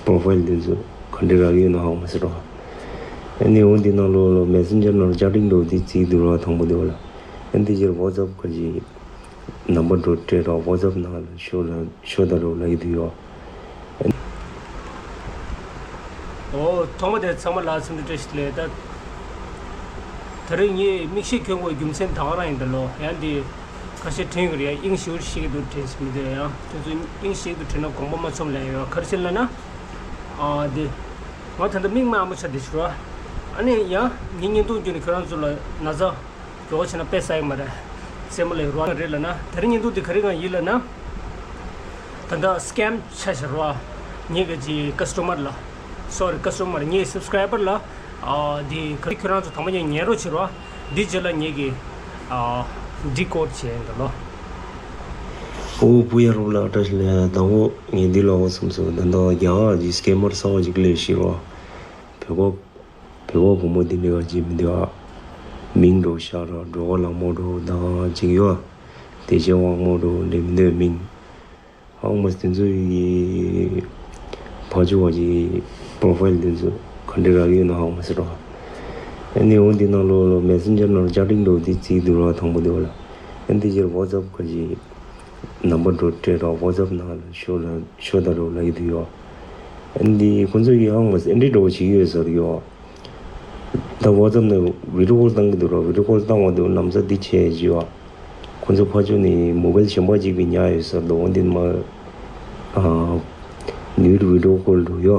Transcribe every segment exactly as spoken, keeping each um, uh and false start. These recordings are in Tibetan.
པོ་རོ་ཕའིལ་འདི་ཚོ་ག་འདྲ་རག་གི་ཡོད་ན་ཧ་གོ་མ་སོང་ར། ཨ་ནི་འོ་འདི་ནང་ལོགས་ལ་མེ་སེན་ཇར་ནང་ལ་ཅ་ཊིང་འདྲ་བོ་འདི་བརྩིས་འདུག་ར། དང་པོ་དེ་བ་ལ། ཨ་འདི་ཕྱིར་ཝ་ཙབ་ག་ཅིག་ནམ་བར་འགྲོ་སྤྲད་ར། ཝ་ཙབ་ནང་ལ་ཤོག་ལ་ཤོག་ད་རོགས་ལབ་ཀྱི་འདུག་ཡོ། ཨོ། ཐོག་མ་དེ་ཚང་མ་ལ་འཚམས་འདྲི་བཀྲ་ཤིས་བདེ་ལེགས། ད་དེ་རིང་ངས་མིག་ཤེལ་གྱོན་དགོས་རྒྱུ་མཚན་ད་ག་རང་ཡིན་ད་ལོ། ཡང་འདི་ཁ་ཤས་དྲན་གི་རེད་ཡ། དབྱིངས་ཞིག་ཤེས་ཀྱི་འདུག་དྲན་ཞིག་མི་འདུག་ཡང་དེ་ཚོ་དབྱིངས་ཤིག་ཏུ་དྲན་ན་དགོངས་པ་མ་ཚོམ་ལ་ཡོད། ག་རེ་ཟེར་ལབ་ན། ཨ་འདི་ང་ད་ལྟ་མིག་དམར་མོ་ཆགས་བསྡད་ཤག་ར། ཨ་ནི་ཡང་ངའི་བརྙན་ཐུང་བརྒྱུད་ནས་ཁྱོད་རང་ཚོ་ལ་ན་ཚ། མགྱོགས་ཆེ་ན་དཔེ་ས་ཡི་མ་རེད། སེམས་པ་ལ་རོ་རེད་ལ་ན། དེ་རིང་བརྙན་ཐུང་འདི་ག་རེ་གང་ཡིན་ལ་ན། ད་ལྟ་སི་ཀེམ་ཆ་ཤར་བ། ངེད་ཀྱི་ཀ་སི་ཏོ་མར་ལ། སོ་རི། ཀ་སི་ཏོ་མར། ངེད་སབ་སི་ཀ་རའི་བར་ལ། ཨ་འདི་ག་རེ་ཁྱོད་རང་ཚོ་དང་པོ་ཉན་ཉན་རོགས་བྱེད་རོགས། འདི་རྗེས་ལ་ངེད་ཀྱི་ཨ་ཌི་ཀོཌ་བྱས་ཡིན་ད་ལོ། ཨོ་བུ་ཡ་རོགས་ལ་བཀྲ་ཤིས་བདེ་ལེགས། དང་པོ་ངས་འདི་ལ་འོ་བསམ་སོང་། ད་ལྟ་རྒྱ་གར་གྱི་སི་ཀེ་མར་གསར་བ་ཅིག་སླེབས་ཤག་ར། བོད་པ། བོད་པ་བུ་མོ་འདི་འདྲ་བ་ཅིག་མི་འདུག་ཨ། མིང་འདྲ་བོ་ཤར་ར། སྒྲོལ་དཀར་ལྷ་མོ་འདྲ་བོ་དང་ཅིག་ཡོད། བདེ་ཆེན་དབང་མོ་འདྲ་བོ་འདྲ་མི་འདུག་མིང་། ཧ་གོ་མ་སོང་། དེ་ཚོ་ཡི་ཕར་ཕྱོགས་པ་ཅིག་པོ་རོ་ཕའིལ་དེ་ཚོ་ག་འདྲ་རག་གི་ཡོད་ན་ཧ་གོ་མ་སོང་ར། ཨ་ནི་འོ་འདི་ནང་ལོགས་ལ་མེ་སེན་ཇར་ནང་ལ་ཅ་ཊིང་འདྲ་བོ་འདི་བརྩིས་འདུག་ར། དང་པོ་དེ་བ་ལ། ཨ་འདི་ཕྱིར་ཝ་ཙབ་ག་ཅིག་ནམ་བར་འགྲོ་སྤྲད་ར། ཝ་ཙབ་ནང་ལ་ཤོག་ལ་ཤོག་ད་རོགས་ལབ་ཀྱི་འདུག་ཡོ། ཨ་འདི་ཁོང་ཚོ་ཡི་ཧ་གོ་མ་སོང་། ཨ་འདི་འདྲ་བོ་བྱེད་ཀྱི་ཡོད་ས་རེད་ཡོ། ད་ཝ་ཙབ་ནས་བི་ཌི་ཡོ་ཀོལ་བཏང་གི་འདུག་ར། བི་ཌི་ཡོ་ཀོལ་བཏང་བ་འདུག་ན་ཚ་འདི་བྱས་བྱས་བ། ཁོང་ཚོ་ཕར་ཕྱོགས་ནས་མོ་བེལ་གཞན་པ་གཅིག་གིས་ཉར་ཡོད་ས་འདུག་འོ་འདི་མ། ཨ་ནུས་བི་ཌི་ཡོ་ཀོལ་འདུག་ཡོ།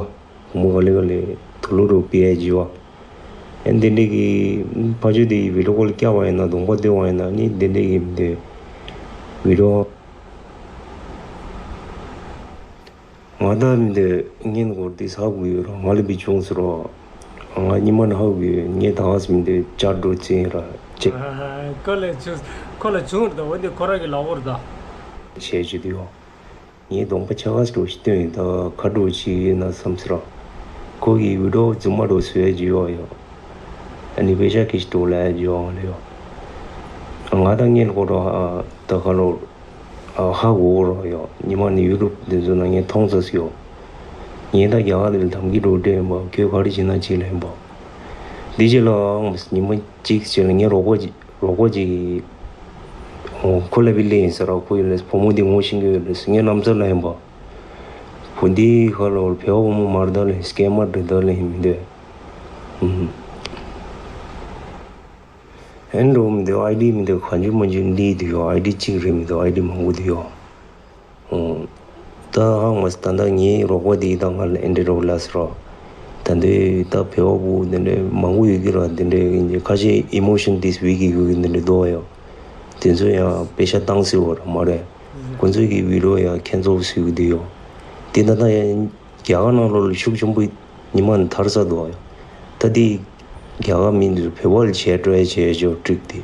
བུ་མོ་ག་ལེ་ག་ལེ་དུག་ལོག་འདྲ་བོ་ཕུད་ཡ་བྱས་བ། ཨ་འདི་འདྲ་གི་ཕར་ཕྱོགས་དེ་ཡི་བི་ཌི་ཡོ་ཀོལ་བཀྱག་པ་ཡིན་ན། གདོང་པ་སྟོན་པ་ཡིན་ན་ནི་འདི་འདྲ་གི་མི་འདུག་བི་ཌི་ཡོ། ང་ད་མི་འདོད། ངས་ནི་གོ་དེ་ཧ་གོ་ཡོད་ར། ང་ལ་བི་བྱུང་ཟེར་རོ། ང་ཉི་མ་ནི་ཧ་གོ་ཡོད། ངས་ད་ཧ་སི་མི་འདོད། ཅར་འགྲོ་ཅན་ར་ཅེ། ཁོ་ལ་བྱུང་ཁོ་ལ་བྱུང་ར། ད་འོ་འདི་ཁོ་རང་གི་ལག་པར་ད། བྱས་བྱས་དུ་ཡོང་། ངས་གདོང་པ་ཆ་ག་སི་འགྲོ་ཞིག་སྟོན་ཡིན། ད་ཁ་འགྲོ་ཅིག་ཡིན་ན་བསམ་ཟེར་རོ། ཁོ་གི་བི་ཌི་ཡོ་རྫུན་མ་འགྲོ་བཟོས་ཡ་ཅིག་ཡོད་ཡོད། ཨ་ནི་པེ་ཤ་ཁེ་ཞིག་འགྲོ་ལ་ཡ་ཅིག་ཡོད་ལ་ཡོད། ང་ད་ངས་ནི་གོ་ར་ད་ཁ་ལོ། ཧ་གོ་རོགས་ཡོ། ཉི་མ་ནི་ཡུ་ཊུབ་འདི་ཚོ་ནང་ངས་མཐོང་ཚར་ཡོ། ངས་ད་རྒྱ་གར་འདི་ལ་དམ་གྱི་འགྲོ་འདྲེ་ཡིན་པ། ཁྱོད་ག་རེ་བྱེད་ན་བྱེད་ལ་ཡིན་པ། འདི་རྗེས་ལ་ཉི་མ་གཅིག་རྗེས་ལ་ངའི་རོགས་པ་ཅིག་རོགས་པ་ཅིག་ཁོ་ལ་བི་ལེ་ཡིན་ཟེར་ར། ཁོ་ཡིན་ལས་བུ་མོ་འདི་ངོ་ཤེས་ཀྱི་ཡོད་ལས་ངའི་རྣམ་ཚོར་ལ་ཡིན་པ། བུ་འདི་ཁ་ལོ་བེ་བ་བུ་མོ་མར་ད་ལས་སི་ཀེ་མར་འདྲ་ད་ལས་ཡིན་མི་འདོད། ཨེ་འགྲོ་མི་འདུག་ཨའི་ཌི་མི་འདུག་གང་བྱུང་མང་བྱུང་འདི་འདུག་ཡོ། ཨའི་ཌི་གཅིག་རེད་མི་འདུག་ཨའི་ཌི་མང་པོ་འདུག་ཡོ། ཨོ། ད་ཧ་མ་སི་ད་ལྟ་ངའི་རོགས་པ་འདི་ད་ང་ལ་ཨེ་འདྲ་རོགས་ལ་ཟེར་རོ། ད་འདི་ད་བེ་བ་བུ་འདི་འདྲ་མང་པོ་ཡོད་ཀྱི་ར། འདི་འདྲ་ཁ་ཤས་ཨི་མོ་ཤན་ཏིས་ཝིག་གི་ཡོད་ཀྱི་འདི་འདྲ་འདུག་ཡོ། དེ་ཚོ་ཡང་པེ་ཤ་བཏང་སྲིད་བ་ར་མ་རེད། ཁོ་ཚོས་ཀྱི་བི་ཌི་ཡོ་ཡང་ཁྱེད་ཚོ་སུས་འདི་ཡོད། དེ་ད་ལྟ་ཡང་རྒྱ་གར་ནང་ལོགས་ལ་ཤུགས་ཆེན་པོ་ཉི་མ་ནས་དར་ས་འདུག་ཡ། ད་དེ་རྒྱ་གར་མི་འདིར་བོད་པ་ལ་བྱས་སྤྲོད་བྱས་ཆོག་ཀྲིག་དེ།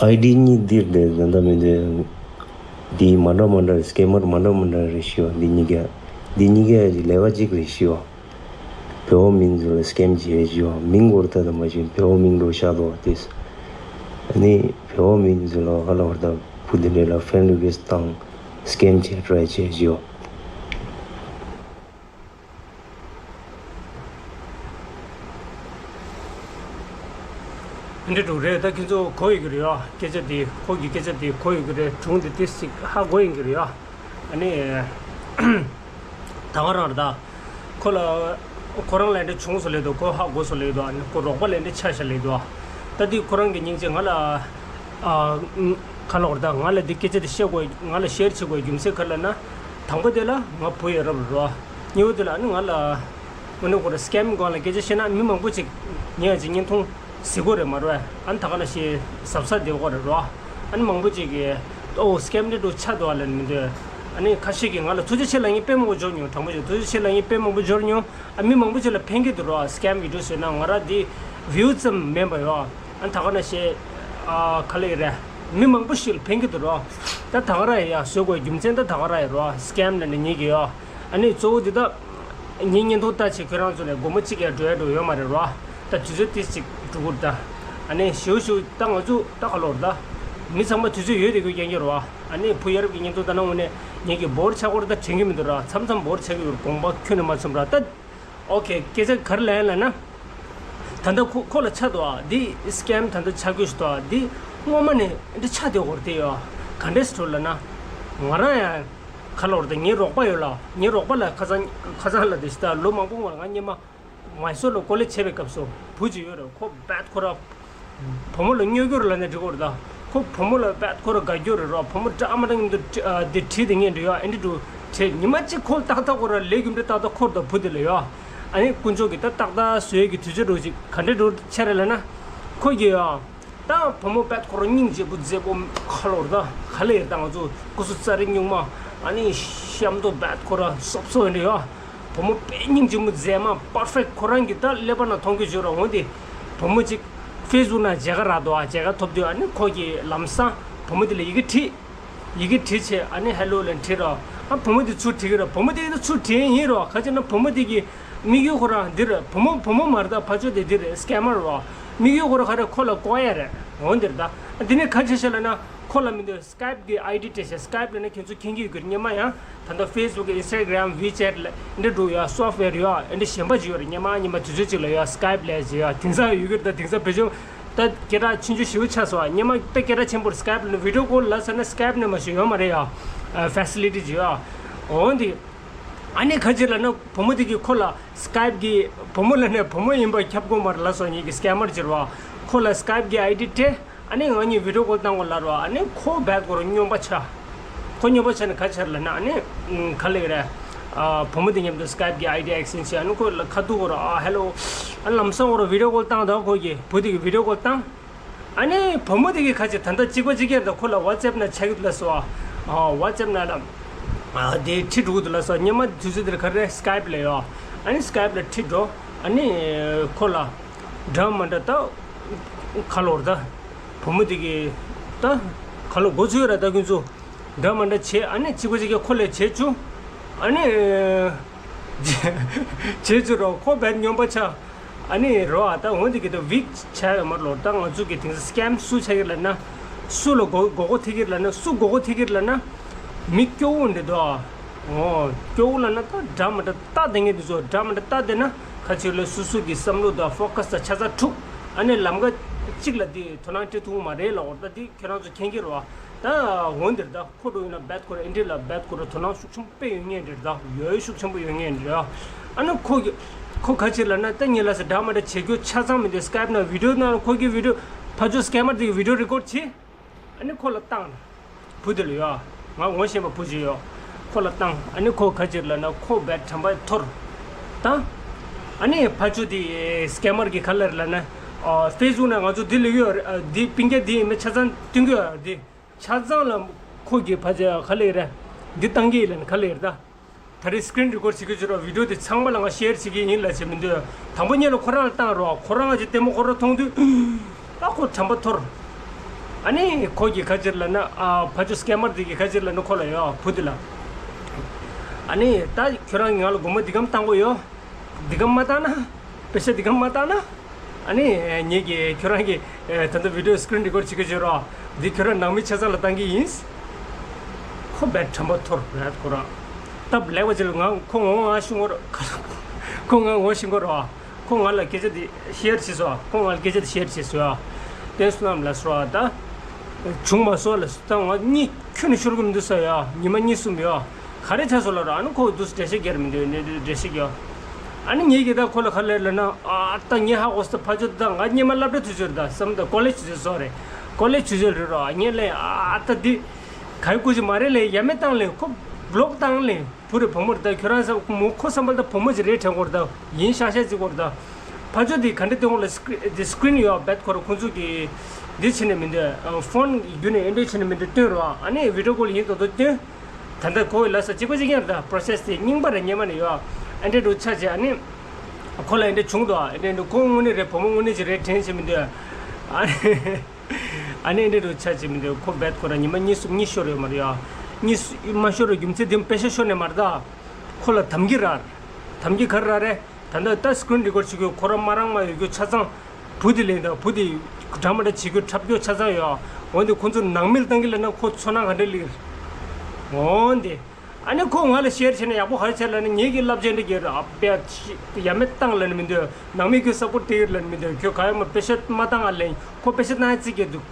ཨའི་ཌི་གཉིས་འདིར་བསྡད་ད་ལྟ་མི་འདུག་འདི་མ་འདྲ་མ་འདྲ་རེད། སི་ཀེ་མར་མ་འདྲ་མ་འདྲ་རེད་ཤི་བ། འདི་གཉིས་ཀ་འདི་གཉིས་ཀ་ཡ་གི་ལས་ཀ་གཅིག་རེད་ཤི་བ། བོད་པ་མིང་ཚོ་ལ་སི་ཀེམ་བྱེད་ཀྱི་ཡོད། མིང་སྐོར་ལྟ་དང་མ་བྱུང་བོད་པ་མིང་འགྲོ་ཤག་འདུག་བ་དེས། ཨ་ནི་བོད་པ་མིང་ཚོ་ལ་ཧ་ལ་བར་དང་བུ་དེ་འདྲས་ལ་ཕྲེན་རི་ཀུ་ཨེ་སི་བཏང་སི་ཀེམ་བྱེད་ཊ་རའི་བྱེད་ཀྱི་ཡོད། འདི་འདྲ་རེད། ད་ཁྱེད་ཚོ་གོ་ཡོད་ཀྱི་རེད་ཡ། སྐད་ཆ་དེ་ཁོ་གི་སྐད་ཆ་དེ་གོ་ཡོད་ཀྱི་རེད། སྒྲུང་དེ་ཏིས་ཅིག་ཧ་གོ་ཡིན་གྱི་རེད་ཡ། ཨ་ནི། ད་ག་རང་རེད་ད། ཁོ་ལ། ཁོ་རང་ལ་འདྲ་བྱུང་སོང་ལབ་འདུག་ཁོ་ཧ་གོ་སོང་ལབ་འདུག་ཨ་ནི་ཁོ་རོགས་པ་ལ་འདྲ་ཆ་བཞག་ལབ་འདུག་ད་དེ་ཁོ་རང་གི་སྙིང་རྗེ་ང་ལ། ཨ། ག་ལ་བར་ད་ང་ལ་འདི་སྐད་ཆ་དེ་བཤད་དགོས། ང་ལ་ཤེར་བྱེད་དགོས་རྒྱུ་མཚན་ག་རེ་ལབ་ན། དང་པོ་དེ་ལ་ང་བུ་ཡོད་རབས་རེད་རོ། གཉིས་པ་དེ་ལ་ཨ་ནི་ང་ལ། དངོས་གནས་ཁོ་རང་སི་ཀེམ་སྒང་ལ་སྐད་ཆ་བཤད་ན་མི་མང་པོ་ཅིག་ཉན་ཅིག་བརྙན་ཐུང་གཟིགས་ཀྱི་རེད་མ་རེད། ཨ་ནི་ད་ག་ནང་བཞིན་གཟབ་གཟབ་བསྡད་དགོས་རེད་རོ། ཨ་ནི་མང་པོ་ཅིག་གིས་ཨོ་སི་ཀེམ་འདྲ་འདྲ་ཆགས་འདུག་ཨ་ལབ་ནས་མི་འདོད། ཨ་ནི་ཁ་ཤས་ཀྱིས་ང་ལ་ཐུགས་རྗེ་ཆེ་ལབ་མཁན་དཔེ་མང་པོ་འབྱོར་མྱོང་། དྲང་པོ་བཤད་ཐུགས་རྗེ་ཆེ་ལབ་མཁན་དཔེ་མང་པོ་འབྱོར་མྱོང་། ཨ་མི་མང་པོ་ཅིག་ལ་ཕན་གྱི་འདུག་རོ། སི་ཀེམ་བི་ཌི་ཡོ་བཟོས་ན་ང་རང་འདི་བིའུ་ཙམ་མིན་པ་ཡོ། ཨ་ནི་ད་ག་ནང་བཞིན་ཨ་ག་ལབ་ཀྱི་རེད། མི་མང་པོ་ཞིག་ལ་ཕན་གྱི་འདུག་རོ། ད་ད་ག་རང་ཡ་བཟོ་དགོས་རྒྱུ་མཚན་ད་ད་ག་རང་ཡ་རོ། སི་ཀེམ་ལབ་ནས་ཉན་གྱི་ཡོད། ཨ་ནི་གཙོ་བོ་འདི་དག་ངའི་བརྙན་ཐུང་ལྟ་བྱེད་ཁྱོད་རང་ཚོ་ནས་སྒོར་མོ་གཅིག་ཡང་འགྲོ་ཡ་འགྲོ་ཡོད་མ་རེད་རོ། ད་དུས་ཚོད་ཏིས་ཅིག་འགྲོ་གི་རེད་ད། ཨ་ནི་ཞུ་ཞུ་ད་ང་ཚོ་ད་ག་ལོར་ད། མི་ཚང་མ་དུས་ཚོད་ཡོད་དེ་དགོས་རྐྱང་རྐྱང་རེད་བ། ཨ་ནི་བུ་ཡ་རབས་ཀྱི་བརྙན་ཐུང་ལྟ་ན་དངོས་གནས་ངེད་ཀྱི་བོར་ཆགས་སྐོར་ད་དྲན་གྱི་མི་འདུག་ར། མཚམས་མཚམས་བོར་ཆགས་ཀྱི་ཡོད། དགོངས་པ་ཁྱོན་ནས་མ་ཚོམ་ར་ད། ཨོ་ཁེ། སྐད་ཆ་ག་རེ་ལབ་ཡིན་ལབ་ན། ད་ལྟ་ཁོ་ཁོ་ལ་ཆགས་འདུག་ཨ། འདི་སི་ཀེམ་ད་ལྟ་ཆགས་ཀྱི་ཞིག་འདུག་ཨ། འདི་སྔོན་མ་ནས་འདི་ཆགས་བསྡད་ཡོད་རེད་དེ་ཡོད། ག་འདྲས་སེ་འགྲོ་ལབ་ན། ང་རང་ཡང་ག་ལབ་དགོས་རེད་ད། ངའི་རོགས་པ་ཡོད་ལ། ངའི་རོགས་པ་ལ་ཁ་སང་ཁ་སང་ལ་དེ་ཞིག་ད་ལོ་མང་པོ་སྔོན་ལ་ང་སྔོན་མ་མའི་སོར་ལ་ཀོ་ལེཇ་བྱེད་པའི་སྐབས་སུ་བུ་གཅིག་ཡོད་རེད། ཁོ་རྦད་ཁོ་ར་བུ་མོ་ལ་སྨྱོ་རྒྱུ་རེད་ལབ་ན་འགྲིག་གི་རེད་ད། ཁོ་བུ་མོ་ལ་རྦད་ཁོ་ར་དགའ་རྒྱུ་རེད་རོ། བུ་མོ་འདྲ་མ་འདྲ་མཉམ་དུ་ཨ་དེ་བྲིས་དེ་ངས་འདྲི་ཡོད། ཨེ་འདྲ་འདྲ་བྲིས། ཉི་མ་གཅིག་ཁོ་ཏག་ཏག་ཁོ་ར་ལས་རྒྱུ་འབྲས་ཏག་ཏག་ཁོ་ར་དང་བུ་དེ་ལ་ཡོད། ཨ་ནི་དཀོན་མཆོག་གིས་ད་ཏག་ཏག་བཟོ་ཡས་ཀྱི་དུས་ཚོད་འགྲོ་ཅིག་ག་འདྲས་འགྲོ་ཆེ་རེད་ལབ་ན། ཁོ་གིས་ཡོད། ད་བུ་མོ་རྦད་ཁོ་རང་སྙིང་རྗེ་པོ་མཛེས་པོ་ཁ་ལོར་ད་ག་ལེར་ད་ང་ཚོ་སྐུ་གཟུགས་རྩ་རི་སྨྱུག་མ། ཨ་ནི་གཤམ་དུ་རྦད་ཁོ་ར་སོབ་སོབ་འདྲ་ཡོད། བུ་མོ་དཔེ་སྙིང་རྗེ་མོ་མཛེས་མ་པར་ཕེག་ཁོ་རང་གི་ད་ཀླད་པ་ན་མཐོང་རྒྱུ་བྱོས་ར། འོན་ཏེ་བུ་མོ་གཅིག་ཕེ་སི་བུག་ན་མཇལ་ཁ་རག་འདུག་ཨ། མཇལ་ཁ་ཐོབ་དུས་ཨ་ནི་ཁོ་གིས་ལམ་སང་བུ་མོ་དེ་ལ་ཡི་གེ་བྲིས། ཡི་གེ་བྲིས་བྱས་ཨ་ནི་ཧེ་ལོ་ལབ་བྲིས་ར། ཨ་བུ་མོ་དེ་ཚུར་བྲིས་ཀྱི་ར། བུ་མོ་དེ་ཚུར་བྲིས་ཡིན་ར། ག་ཅི་ན་བུ་མོ་དེ་གི་དམིགས་ཡུལ་ཁོ་རང་འདི་ར། བུ་མོ་བུ་མོ་མ་རེད་ད། ཕར་ཕྱོགས་དེ་འདི་རེད། སི་ཀེ་མར་ར། དམིགས་ཡུལ་ཁོ་རང་ག་རེ་ཁོ་ལ་ལྐོག་ཡ་རེད། འོ་འདིར་ད། འདི་ནས་ག་ཅི་བྱས་ལབ་ན་ཁོ་ལ་མི་འདོད། སི་ཀེབ་གི་ཨའི་ཌི་སྤྲད་བྱས། སི་ཀེབ་ལབ་ན་ཁྱེད་ཚོ་མཁྱེན་གྱི་ཡོད་ཀྱི་རེད། སྔོན་མ་ཡང་ད་ལྟ་ཕེ་སི་བུག་གི་ཨིན་སི་ཊ་གྷ་རམ་ཝི་ཅེ་ཊི་ལ་འདི་འདྲ་འདུག་ཡ། སོབ་ཝེར་ཡོད། འདི་གཞན་པ་ཅིག་ཡོད་རེད། སྔོན་མ་སྔོན་མ་དུས་ཚོད་ཅིག་ལ་ཡ་སི་ཀེབ་ལབ་ཅིག་ཡ། དེང་སང་ཡོད་ཀྱི་རེད། ད་དེང་སང་བེད་སྤྱོད་ད་སྐད་གྲགས་ཆེན་པོ་ཞེ་པོ་ཆགས་སོང་། སྔོན་མ་ད་སྐད་གྲགས་ཆེན་པོ་རེད། སི་ཀེབ་ལ་བི་ཌི་ཡོ་ཀོལ་ལབ་ཟེར་ན་སི་ཀེབ་ནས་མ་ཞིག་ཡོད་མ་རེད་ཡ། ཕེ་སི་ལི་ཊི་ཅིག་ཡ། འོ་འདི། ཨ་ནི་ག་ཅི་ལབ་ན་བུ་མོ་དེ་གིས་ཁོ་ལ་སི་ཀེབ་གི་བུ་མོ་ལབ་ན་བུ་མོ་ཡིན་པ་ཁྱབ་དགོས་མ་རེད་ལབ་སོང་། ངེད་ཀྱི་སི་ཀེ་མར་ཅིག་རེད་བ། ཁོ་ལ་སི་ཀེབ་གི་ཨའི་ཌི་སྤྲད། ཨ་ནི་ང་གཉིས་བི་ཌི་ཡོ་ཀོལ་བཏང་དགོས་ལབ་རེད་བ། ཨ་ནི་ཁོ་རྦད་ཁོ་རང་སྨྱོན་པ་ཆགས། ཁོ་སྨྱོན་པ་ཆགས་ནས་ག་ཅི་ལབ་ན་ཨ་ནི་ག་ལབ་ཀྱི་རེད། ཨ་བུ་མོ་དེ་མཉམ་དུ་སི་ཀེབ་གི་ཨའི་ཌི་ཨེག་སི་ཅེན་ཇི་བྱས། ཨ་ནི་ཁོ་ལ་ཁ་ཐུག་ཁོ་རང་ཨ་ཧེ་ལོ། ཨ་ལམ་སང་ཁོ་རང་བི་ཌི་ཡོ་ཀོལ་བཏང་། ད་ཁོ་གིས་བུ་དེ་གིས་བི་ཌི་ཡོ་ཀོལ་བཏང་། ཨ་ནི་བུ་མོ་དེ་གིས་ཁ་ཅིག་ད་ལྟ་གཅིག་པ་གཅིག་རྐྱང་དུ་ཁོ་ལ་ཝ་ཊི་སེབ་ན་ཆགས་ཀྱི་འདུག་ལབ་སོང་། ཨ་ཝ་ཊི་སེབ་ན་ལ་ཨ་དེ་ཁྲིད་འགྲོ་གི་འདུག་ལབ་སོང་། སྔོན་མ་དུས་ཚོད་དེར་ག་རེ་སི་ཀེབ་ལ་ཡོད། ཨ་ནི་སི་ཀེབ་ལ་ཁྲིད་འགྲོ། ཨ་ནི་ཁོ་ལ་འདྲ་མི་འདྲ་ད་ཁ་ལོར་ད་བུ་མོ་དེ་གིས་ད་ཁ་ལོ་འགོ་ཚུགས་ར། ད་ཁོ་ཚོ་འདྲ་མི་འདྲ་བྱས། ཨ་ནི་གཅིག་པ་གཅིག་རྐྱང་ཁོ་ལ་བྱེད་བཅུག་ཨ་ནི་བྱེད་བཅུག་ར། ཁོ་རྦད་སྨྱོན་པ་ཆགས། ཨ་ནི་རོ་ཨ་ད་འོ་འདི་གི་ད་ཝིག་ཆགས་ཡོད་མ་རེད་ལོ། ད་ང་ཚོ་གི་དེང་སང་སི་ཀེམ་སུ་ཆགས་ཀྱི་ལབ་ན། སུ་ལ་མགོ་མགོ་སྐོར་ཐེབས་ཀྱི་ལབ་ན། སུ་མགོ་སྐོར་ཐེབས་ཀྱི་ལབ་ན། མི་སྐྱོ་བོ་འདི་འདུག་ཨ། འོ་སྐྱོ་བོ་ལབ་ན་ད་འདྲ་མི་འདྲ་ལྟ་བསྡད་མཁན་འདི་ཚོ། འདྲ་མི་འདྲ་ལྟ་བསྡད་ན་ཁ་ཅིག་ལ་སོ་སོ་གི་བསམ་བློ་དང་ཕོ་ཁ་སི་ད་ཆ་ཚང་འཁྲུག་ཨ་ནི་ལམ་ཁ་གཅིག་ལ་འདི་དོ་སྣང་སྤྲད་ཐུབ་ཀྱི་མ་རེད་ལབ་པ་རེད། ད་འདི་ཁྱེད་རང་ཚོ་མཁྱེན་གྱི་རེད་བ། ད་འོ་འདིར་ད་ཁོ་འགྲོ་ཡིན་ན་རྦད་ཁོ་ར་ཨེ་འདྲ་ལ་རྦད་ཁོ་ར་དོ་སྣང་ཤུགས་ཆེན་པོ་དཔེ་ཡོད་ངེས་འདྲ། ད་ཡོད་ཤུགས་ཆེན་པོ་ཡོད་ངེས་འདྲ། ཨ་ནི་ཁོ་གི་ཁོ་ག་ཅི་ལབ་ན། ད་ངས་ལབ་སོང་འདྲ་མི་འདྲ་བྱེད་རྒྱུ་ཆ་ཚང་མི་འདུག་སི་ཀེབ་ནང་བི་ཌི་ཡོ་ནང་ཁོ་གི་བི་ཌི་ཡོ་ཕར་ཕྱོགས་སི་ཀེ་མར་དེ་གི་བི་ཌི་ཡོ་རི་ཀོཌ་བྱས། ཨ་ནི་ཁོ་ལ་བཏང་། བུ་དེ་ལ་ཡོད། ང་ངོ་ཤེས་པ་བུ་ཅིག་ཡོད། ཁོ་ལ་བཏང་། ཨ་ནི་ཁོ་ག་ཅི་ལབ་ན་ཁོ་རྦད་དྲན་པ་འཐོར། ད་ཨ་ནི་ཕར་ཕྱོགས་དེ་སི་ཀེ་མར་གི་ག་ལབ་རེད་ལབ་ན། ཨ་ཕེ་སི་བུག་ནང་ང་ཚོ་འདི་ལ་ཡོད་རེད། ཨ་འདི་པིན་ཀ་འདི་ཡིན་མིན་ཆ་ཚང་སྟོན་གྱི་ཡོད་རེད། འདི་ཆ་ཚང་ལ་ཁོ་གིས་ཕར་ཕྱོགས་ག་ལབ་རེད། འདི་བཏང་གི་ཡིན་ལབ་ནས་ག་ལབ་རེད། ད་ད་རེས་སི་ཀི་རིན་རི་ཀོཌ་བྱེད་ཀྱི་ཡོད་ར། བི་ཌི་ཡོ་དེ་ཚང་མ་ལ་ང་ཤེར་བྱེད་ཀྱི་ཡིན་ལབ་བྱས་མི་འདུག་དང་པོ་ཉིད་ལ་ཁོ་རང་ལ་བཏང་ར། ཁོ་རང་གི་ལྟད་མོ་ཁོ་རང་མཐོང་དུས་ད་ཁོ་དྲན་པ་འཐོར། ཨ་ནི་ཁོ་གིས་ག་ཅི་ལབ་ན། ཨ་ཕར་ཕྱོགས་སི་ཀེ་མར་དེ་གིས་ག་ཅི་ལབ་ན་ཁོ་ལ་ཡོད། བུ་དེ་ལ། ཨ་ནི་ད་ཁྱོད་རང་གིས་ང་ལ་སྒོར་མོ་འདི་གམ་བཏང་གི་ཡོད། འདི་གམ་མ་བཏང་ན། པེ་ཤ་འདི་གམ་མ་བཏང་ན། ཨ་ནི་ངེད་ཀྱིས་ཁྱོད་རང་གི་ད་ལྟ་བི་ཌི་ཡོ་སི་ཀི་རིན་རི་ཀོཌ་བྱེད་ཀྱི་ཡོད་ར། འདི་ཁྱོད་རང་ནང་མི་ཆ་ཚང་ལ་བཏང་གི་ཡིན། ཁོ་རྦད་དྲན་པ་འཐོར་རེད་ཁོ་རང་། སྟབས་ལེགས་པ་ཅིག་ལ་ང་ཁོ་ངོ་ང་ཤེས་ཀྱི་ཡོད་ར། ཁོ་ང་ངོ་ཤེས་ཀྱི་ཡོད་ར། ཁོ་ང་ལ་སྐད་ཆ་འདི་ཤེར་བྱས་སོང་། ཁོ་ང་ལ་སྐད་ཆ་འདི་ཤེར་བྱས་སོང་། དེ་བསོད་ནམས་ལ་སོ་ད། བྱུང་མ་སོང་ལ་སོ། ད་ང་གཉིད་ཁྱོན་ནས་ཤོར་གྱི་མི་འདུག་ཟེར་ཡ། ཉི་མ་གཉིས་གསུམ་ཡོད། ག་རེ་ཆགས་སོང་ལབ་ར། ཨ་ནི་ཁོ་འདུག་སེ་འགྲེལ་བཤད་རྒྱག་མི་འདུག་འགྲེལ་བཤད་རྒྱག་ཨ་ནི་ངེད་ཀྱིས་ད་ཁོ་ལ་ག་ལབ་ལབ་ན། ཨ་ད་ངས་ཧ་གོ་སོང་། ད་ཕར་ཕྱོགས་ད་ང་སྔོན་མ་སློབ་གྲྭ་དུས་ཚོད་རེད། ད་བསམ་ད་ཀོ་ལེཇ་དུས་ཚོད་སོ་རེད། ཀོ་ལེཇ་དུས་ཚོད་རེད་ར། ངས་ལབ་ཨ་ད་འདི་ག་ཡི་སྐུ་མཁྱེན་མ་རེད་ལབ། ཡ་མེད་བཏང་ལབ། ཁོ་བློག་བཏང་ལབ། བུ་རེད་བུ་མོ་རེད། ད་ཁྱོད་རང་བསམ་མོ་ཁོ་བསམ་པ་ལ་ད་བུ་མོ་ཅིག་རེད་དྲན་གྱི་ཡོད་རེད། ད་ཡིན་ཤག་ཤག་ཅིག་གྱི་ཡོད་རེད། ད་ཕར་ཕྱོགས་དེ་ག་འདྲ་སྟོན་གྱི་ཡོད་ལབ། སི་ཀི་རིན་དེ་སི་ཀི་རིན་ཡོད་རྦད་ཁོ་ར་ཁོང་ཚོ་གིས་འདི་བྱེད་ནས་མི་འདུག་ཨ་ཕོན་བརྒྱུད་ནས་ཨེ་འདྲ་བྱས་ནས་མི་འདུག་སྟོན་རོགས། ཨ་ནི་བི་ཌི་ཡོ་ཀོལ་ཡིན་མདོག་མདོག་སྟོན། ད་ལྟ་ཁོ་ལབ་ས་གཅིག་པ་གཅིག་རྐྱང་རེད། ད་པོ་རོ་སེ་སི་དེ་རྙིང་པ་རེད། སྔོན་མ་ནས་ཡོད། ཨེ་འདྲ་འདྲ་ཆགས་བྱས། ཨ་ནི་ཁོ་ལ་ཨེ་འདྲ་བྱུང་འདུག་ཨེ་འདྲ་འདྲ་ཁོ་དངོས་གནས་རེད། བུ་མོ་དངོས་གནས་ཅིག་རེད་དྲན་བྱས་མི་འདུག་ཨ་ནི་ཨ་ནི་ཨེ་འདྲ་འདྲ་ཆགས་བྱས་མི་འདུག་ཁོ་རྦད་ཁོ་ར་ཉི་མ་གཉིས་གསུམ་གཉིད་ཤོར་ཡོད་མ་རེད་ཡ། གཉིད་མ་ཤོར་བའི་རྒྱུ་མཚན་དེ་པེ་ཤ་ཤོར་ནས་མ་རེད། ད་ཁོ་ལ་དམ་གྱི་ར། དམ་གྱི་ག་རེ་ར་རེད། ད་ལྟ་ད་སི་ཀི་རིན་རི་ཀོཌ་བྱེད་དུས་ཁོ་རང་མ་རང་མ་ཡོད་རྒྱུ་ཆ་ཚང་བུ་དེ་ལ་ཡིན། ད་བུ་དེ་ འདྲ་མི་འདྲ་བྱེད་རྒྱུ་འཁྲབ་རྒྱུ་ཆ་ཚང་ཡོད། འོན་ཏེ་ཁོ་ཚོ་ནང་མིར་བཏང་གི་ལབ་ན་ཁོ་ཚོར་སྣང་ག་འདྲ་སླེབས། འོན་ཏེ། ཨ་ནི་ཁོ་ང་ལ་ཤེར་བྱས་ན་ཡག་པོ་ག་རེ་བྱས་ལབ་ན་ངེད་ཀྱི་བསླབ་བྱ་འདི་གྱེར་ར། ཨ་པའི་ཡ་མེད་བཏང་ལབ་ནི་མི་འདུག་ནང་མི་ཁྱོད་སབ་པོར་ཊི་སྟེར་ལབ་ནི་མི་འདུག་ཁྱོད་ག་ཡ་མ་པེ་ཤ་མ་བཏང་ཨ་ལེན། ཁོ་པེ་ཤ་བཏང་ཡ་རྩིས་ཀྱི་འདུག་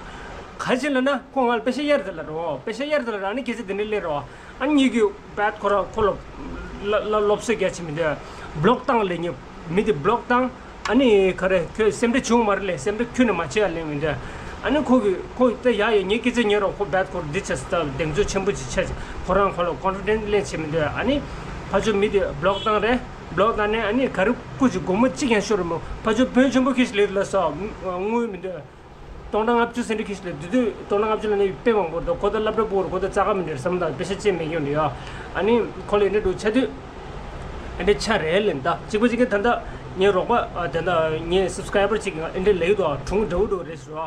ག་རེ་བྱས་ལབ་ན་ཁོ་ང་ལ་པེ་ཤ་གཡར་ཏེ་ལབ་རོ། པེ་ཤ་གཡར་ཏེ་ལབ་ར། ཨ་ནི་ཁྱེད་ཚོ་འདི་འདྲ་སླེབས་རོ། ཨ་ནི་ངེད་ཀྱི་བད་ཁོ་ར་ཁོ་ལ་ལ་ལ་སློབ་གསོ་རྒྱག་བྱེད་མི་འདུག་བློག་བཏང་ལབ་ནི་མི་འདི་བློག་བཏང་། ཨ་ནི་ག་རེ་ཁྱོད་སེམས་ཁྲལ་བྱུང་མ་རེད་ལས། སེམས་ཁྲལ་ཁྱོན་ནས་མ་བྱེད་ཡ་ལེན་མི་འདུག་ཨ་ནི་ཁོ་གི་ཁོ་ད་ཡ་ཡ་ངས་སྐད་ཆ་ཉན་རོགས། ཁོ་བད་ཁོར་འདི་བྱས་སུ་ད་གདེང་ཚོད་ཆེན་པོ་ཅིག་ཆགས། ཁོ་རང་ཁོ་ལ་ཀོན་ཕི་ཌེན་སི་ལེན་བྱེད་མི་འདུག་ཨ་ནི་ཕ་ཆོ་མི་དེ་བློག་བཏང་རེད། བློག་བཏང་ནས་ཨ་ནི་ག་རེ་སྐུ་ཅིག་སྒོར་མོ་གཅིག་ཡང་ཤོར་མོ། ཕ་ཆོ་དཔོན་ཆེན་པོ་ཁྱེད་ལས་ལ་སོ་དངུལ་མི་འདུག་སྟོང་ཕྲག་ལྔ་བཅུ་ཟེར་འདྲ་ཁྱེད་ལས་དེ་དུས་སྟོང་ཕྲག་ལྔ་བཅུ་ལ་ནི་དཔེ་མང་པོ་རེད། ཁོ་ད་སློབ་གྲྭ་སྤོ་རུ་ཁོ་ད་རྩ་ཁ་མི་འདུག་བསམ་དང་པེ་ཤ་ཅེས་མེད་ཀྱང་འདུག་ཡ། ཨ་ནི་ཁོ་ལ་འདི་འདྲ་འགྲོ་ཆ་དུས། ཨེ་འདྲ་ཆ་རེད་ལེན་ད། གཅིག་པ་གཅིག་གི་ད་ལྟ་ངའི་རོགས་པ་ཨ་ད་ལྟ་ངའི་སབ་སི་ཀ་རའི་བར་གཅིག་གིས་ཨེ་འདྲ་ལབ་ཀྱི་འདུག་གྲུང་འདྲ་བོ་འདྲ་བོ་རེད་ཟེར་བ།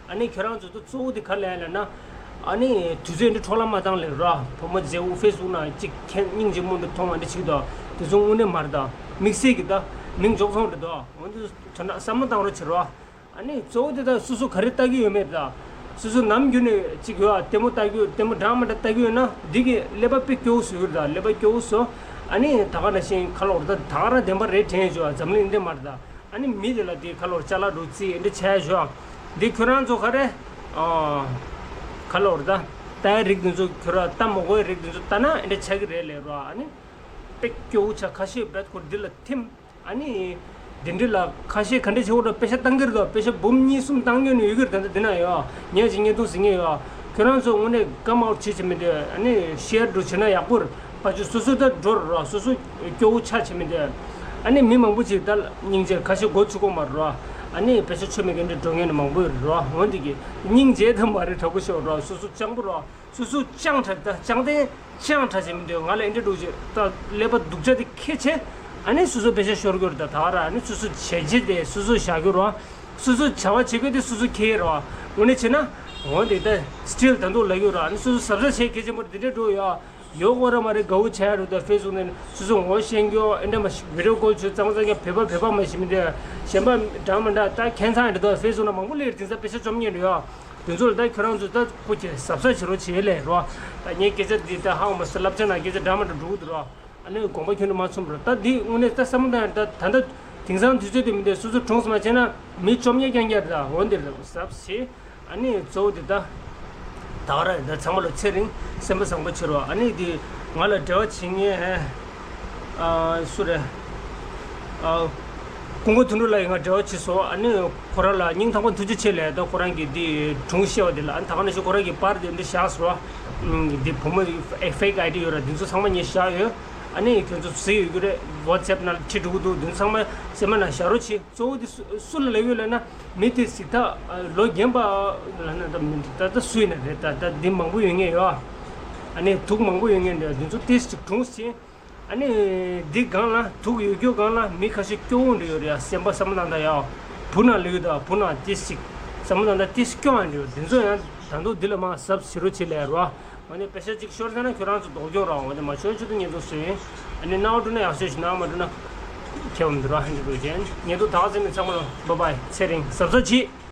ཨ་ནི་ཁྱོད་རང་ཚོ་ད་གཙོ་བོ་དེ་ག་ལ་ཡིན་ལབ་ན། ཨ་ནི་དུས་ཚོད་ཨེ་འདྲ་འཕྲོ་བརླག་མ་བཏང་ལེ་ར། བུ་མོ་མཛེས་པོ་ཕེ་སི་བུག་ནང་གཅིག་མཁྱེན་སྙིང་རྗེ་མོ་འདྲ་མཐོང་བ་འདྲ་བྱེད་ཀྱི་འདུག་དེ་ཚོ་དངོས་གནས་མ་རེད་ད། དམིགས་བསལ་གྱི་ད་མིང་འཇོག་ཚོང་རེད་འདུག་འོན་ཏེ་དོན་དག་བསམ་བློ་བཏང་རོགས་བྱེད་རོགས། ཨ་ནི་གཙོ་བོ་དེ་དག་སོ་སོ་ག་རེ་ལྟ་གི་ཡོད་མེད་དང་། སོ་སོ་ནམ་རྒྱུན་ནས་ཅིག་ཡོད་ཨ་ལྟད་མོ་ལྟ་གི་ཡོད། ལྟད་མོ་འདྲ་མི་འདྲ་ལྟ་གི་ཡོད་ན་འདི་གི་ཀླད་པ་དཔེ་སྐྱོ་བོ་བཟོ་གི་རེད་ད། ཀླད་པ་སྐྱོ་བོ་བཟོ། ཨ་ནི་ད་ག་ནང་བཞིན་ཁ་ལོ་རེད་ད། ད་ག་རང་བདེན་པ་རེད་དྲན་ཡོད་ཨ། འཛམ་གླིང་འདི་མ་རེད་ད། ཨ་ནི་མི་དེ་ལ་དེ་ཁ་ལོ་ཅ་ལག་འགྲོ་རྩིས་འདི་བྱས་ཡོད་ཨ། འདི་ཁྱོད་རང་ཚོ་ག་རེ། ཨ། ཁ་ལོ་རེད་ད། ལྟ་ཡ་རིགས་འདི་ཚོ་ཁྱོད་རང་ལྟ་མ་དགོས་ཡ་རིགས་འདི་ཚོ་ལྟ་ན་འདི་ཆགས་ཀྱི་རེད་ལས་རོ། ཨ་ནི་དཔེ་སྐྱོ་བོ་ཆགས། ཁ་ཤས་བད་ཁོར་འདི་ལ་ཐིམ། ཨ་ནི། དེ་འདྲ་ལ་ཁ་ཤས་ག་འདྲ་བྱེད་དགོས་ར། པེ་ཤ་བཏང་གི་རེད་དོ། པེ་ཤ་འབུམ་གཉིས་གསུམ་བཏང་གི་ནི་ཡོད་གི་རེད། ད་ལྟ་འདི་ན་ཡོད། ཉལ་ཅིག་ཉལ་འདུག་ཟིན་གི་ཡོད། ཁྱོད་རང་ཚོ་དངོས་གནས་ཀམ་ཨའུཊ་བྱེད་བྱེད་མི་འདུག་ཨ་ནི་ཤེར་འགྲོ་བྱེད་ན་ཡག་པོ་རེད། ཕ་ཆོས་སོ་སོ་ད་འགྲོ་ར། སོ་སོ་སྐྱོ་བོ་ཆགས་བྱེད་མི་འདུག་ཨ་ནི་མི་མང་པོ་ཅིག་ད་སྙིང་རྗེ་ཁ་ཤས་མགོ་ཚུགས་གོ་མ་ར། ཨ་ནི་པེ་ཤ་ཆོད་མེད་གི་འདྲ་འགྲོ་མཁན་ནི་མང་པོ་ར། འོན་ཏེ་གི་སྙིང་རྗེ་ད་མ་རེད། དྲག་པོ་ཤོར་ར། སོ་སོ་སྤྱང་པོ་ར། སོ་སོ་སྤྱང་དྲགས་ད་སྤྱང་དེ་སྤྱང་དྲགས་བྱེད་མི་འདོད། ང་ལ་ཨེ་འདྲ་འགྲོ་རྗེས་ད་ཀླད་པ་སྡུག་ཅག་དེ་ཁྱེར་བྱས། ཨ་ནི་སོ་སོ་པེ་ཤ་ཤོར་གྱི་རེད། ད་ད་ག་ར་ཨ་ནི་སོ་སོ་བྱས་རྗེས་དེ་སོ་སོ་བཞག་གི་རེད། སོ་སོ་བྱ་བ་བྱེད་དགོས་དེ་སོ་སོ་ཁྱེར་རེད། དངོས་གནས་བྱས་ན། འོ་དེ་ད་སི་ཊིལ་ད་དུང་ལབ་ཀྱི་རེད། ཨ་ནི་སོ་སོ་གཟབ་གཟབ་བྱས་གལ་ཆེན་པོ་རེད། དེ་འདྲ་འགྲོ་ཡ་ཡོད་གོ་ར་མ་རེད། དགའ་བོ་བྱས་རེད། ད་ཕེ་སི་བུག་ནས་སོ་སོ་ངོ་ཤེས་རྒྱུ་ཨེ་འདྲ་མ་ཞིག་བི་ཌི་ཡོ་ཀོལ་བྱོས་ཙང་ཙང་ཀྱང་བོད་པ་བོད་པ་མ་ཞིག་མི་འདུག་གཞན་པ་འདྲ་མི་འདྲ་ད་ཁྱད་མཚར་འདྲ་ད་ཕེ་སི་བུག་ན་མང་པོ་སླེབས། དེང་སང་པེ་ཤ་བཅོམ་མཁན་འདྲ་ཡ། དེ་ཚོ་ལ་ད་ཁྱོད་རང་ཚོ་ད་ཁོ་ཁྱེད་གཟབ་གཟབ་བྱེད་རོགས་བྱེད་ལས་རོགས། ད་ངའི་སྐད་ཆ་འདི་ད་ཧང་མ་སི་བསླབ་བྱ་ན་སྐད་ཆ་འདྲ་མ་འདྲ་འགྲོ་གི་འདུག་རོགས། ཨ་ནི་དགོངས་པ་ཁྱོན་ནས་མ་ཚོམ་རོགས། ད་འདི་དངོས་གནས་ད་བསམ་བློ་བཏང་ཡ་ད་ད་ད་དེང་སང་དུས་ཚོད་དེ་མི་འདུག་སོ་སོ་གྲོངས་སུ་མ་བྱས་ན་མི་བཅོམ་ཉེས་རྐྱང་རྐྱང་རེད། ད་འོན་ཏེ་ལ་གཟབ་བྱེད། ཨ་ནི་གཙོ་བོ་འདི་ད་ད་ག་ར་ད་ཚང་མ་ལ་ཚེ་རིང་སེམས་པ་བཟང་པོ་བྱེད་རོགས། ཨ་ནི་འདི་ང་ལ་འབྲེལ་བ་བྱེད་མཁན་ཨ་སུ་རེད། ཨ། ཀུན་དགའ་དོན་གྲུབ་ལགས་ཡིས་ང་འབྲེལ་བ་བྱས་སོང་། ཨ་ནི་ཁོ་རང་ལ་སྙིང་ཐག་པ་ཐུགས་རྗེ་ཆེ་ལབ། ད་ཁོ་རང་གིས་འདི་སྒྲུང་བཤད་པ་འདི་ལ་ཨ་ནི་ད་ག་ནང་བཞིན་ཁོ་རང་གི་པར་འདི་འདི་བཞག་སོང་། འདི་བུ་མོ་ཨེ་ཕེག་ཨའི་ཌི་ཡོད་ར། འདི་ཚོ་ཚང་མ་ངས་བཞག་ཡོད། ཨ་ནི་ཁྱོད་ཚོ་གཟིགས་ཡོད་རྒྱུ་རེད། ཝ་ཊི་སེབ་ནང་ལ་ཁྲིད་འགྲོ་གི་འདུག་འདི་ཚོ་ཚང་མ་སེམས་པ་ནང་བཞག་རོགས་བྱེད། གཙོ་བོ་འདི་སུ་སུ་ལ་ལབ་ཡོད་ལབ་ན་མི་དེ་གཟིགས་ད་ལོ་རྒན་པ་ལབ་ན་ད་མི་འདུག་ད་ད་སུ་ཡིན་ན་རེད། ད་ད་འདི་མང་པོ་ཡོད་ངེས་ཡོད། ཨ་ནི་དུག་མང་པོ་ཡོད་ངེས་འདུག་འདི་ཚོ་ཏིས་ཅིག་གྲུངས་ཟིན། ཨ་ནི་འདི་སྒང་ལ་དུག་ཡོད་རྒྱུ་སྒང་ལ་མི་ཁ་ཤས་སྐྱོ་བོ་འདྲ་ཡོད་རེད་ཡ། སེམས་པ་བསམ་བློ་བཏང་ད་ཡ། བུ་ན་ལུས་ད་བུ་ན་ཏིས་ཅིག་བསམ་བློ་བཏང་ད་ཏིས་སྐྱོ་བ་འདྲ་ཡོད། འདི་ཚོ་ཡང་ད་དུང་འདི་ལ་མ་གཟབ་བྱེད་རོགས་བྱེད་ལས་རོ། འོ་ནི་པེ་ཤ་གཅིག་ཤོར་ཟེར་ན་ཁྱོད་རང་ཚོ་ལྡོག་སྐྱོན་རང་འོ་ནི་མ་ཤོར་ཆུ་དུ་ཉེན་རྟོག་བཟོས་ཡིན། ཨ་ནི་སྣང་བ་འགྲོ་ན་ཡག་ཤོས་ཤིག་སྣང་མ་འགྲོ་ན་ཁྱེད་འོང་འདུག་ར་ཧན་འགྲོ་ཅན་ཉེན་རྟོག་ད་ག་ཟེར་མི་ཚང་མ་ལ་བྷའི་བྷའི་ཚེ་རིང་གཟབ་གཟབ་གྱིས།